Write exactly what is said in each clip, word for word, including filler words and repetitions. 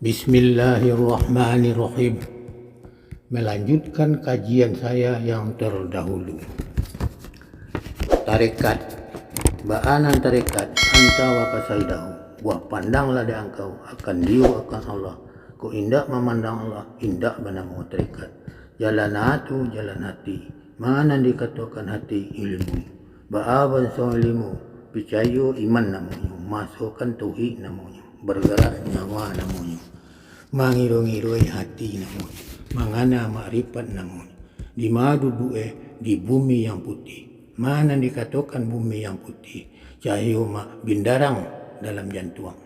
Bismillahirrahmanirrahim. Melanjutkan kajian saya yang terdahulu. Tarekat. Baa nan tarekat, anta wa kasaldahu. Buah pandanglah dek angkau akan diyo akan Allah. Kok indak mamandang Allah, indak banamo tarekat. Jalan a tu jalan hati. Ma nan dikatokan hati, ilimu. Baa banso ilimu, picayo iman namonyo, masokan tauhid namonyo, bargarak nyawa namonyo, mangiro-ngiroi hati namonyo, mangana makrifat namonyo. Di ma duduak e, di bumi yang putiah. Ma nan dikatokan bumi yang putiah, cahayo ma-, bindarang dalam jantuang.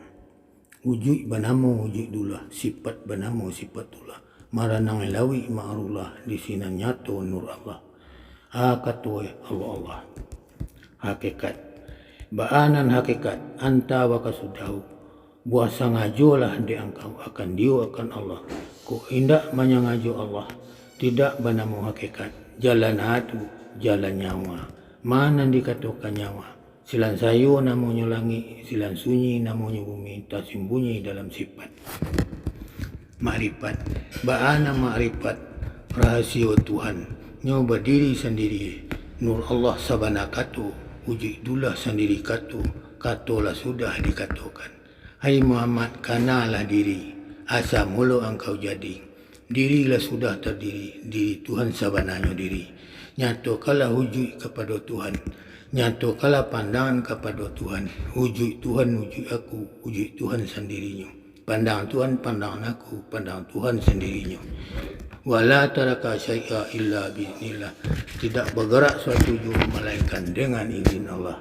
Wujuik banamo wujuik dulah, sipat banamo sipat tulah. Maranang lauik ma'rullah, di sinan nyato nur Allah. A kato e Allah, Allah. Hakikat. Baa nan hakikat, anta wa kasaldahu. Buah sangajolah dek angkau akan diyo akan Allah. Kok indak manyangajo Allah, tidak banamo hakikat. Jalan a tu, jalan nyawa. Ma nan dikatokan nyawa, silan sayo namonyo langik, silan sunyi namonyo bumi, tasimbunyi dalam sipat. Makrifat. Baa nan makrifat, rahasio Tuhan, nyo badiri sandiri. Nur Allah sabana kato, wujuik dulah sandiri kato, kato lah sudah dikatokan. Hai Muhammad, kanalah diri, asa mulo angkau jadi. Diri lah sudah tadiri, diri Tuhan sabananyo diri. Nyatokanlah wujuik kapado Tuhan. Nyatokanlah pandangan kapado Tuhan. Wujuik Tuhan, wujuik aku, wujuik Tuhan sandirinyo. Pandang Tuhan, pandangan aku, pandang Tuhan sandirinyo. Wala taraka syai'a illa biiznillah. Tidak bagarak suatu juo malainkan dengan izin Allah.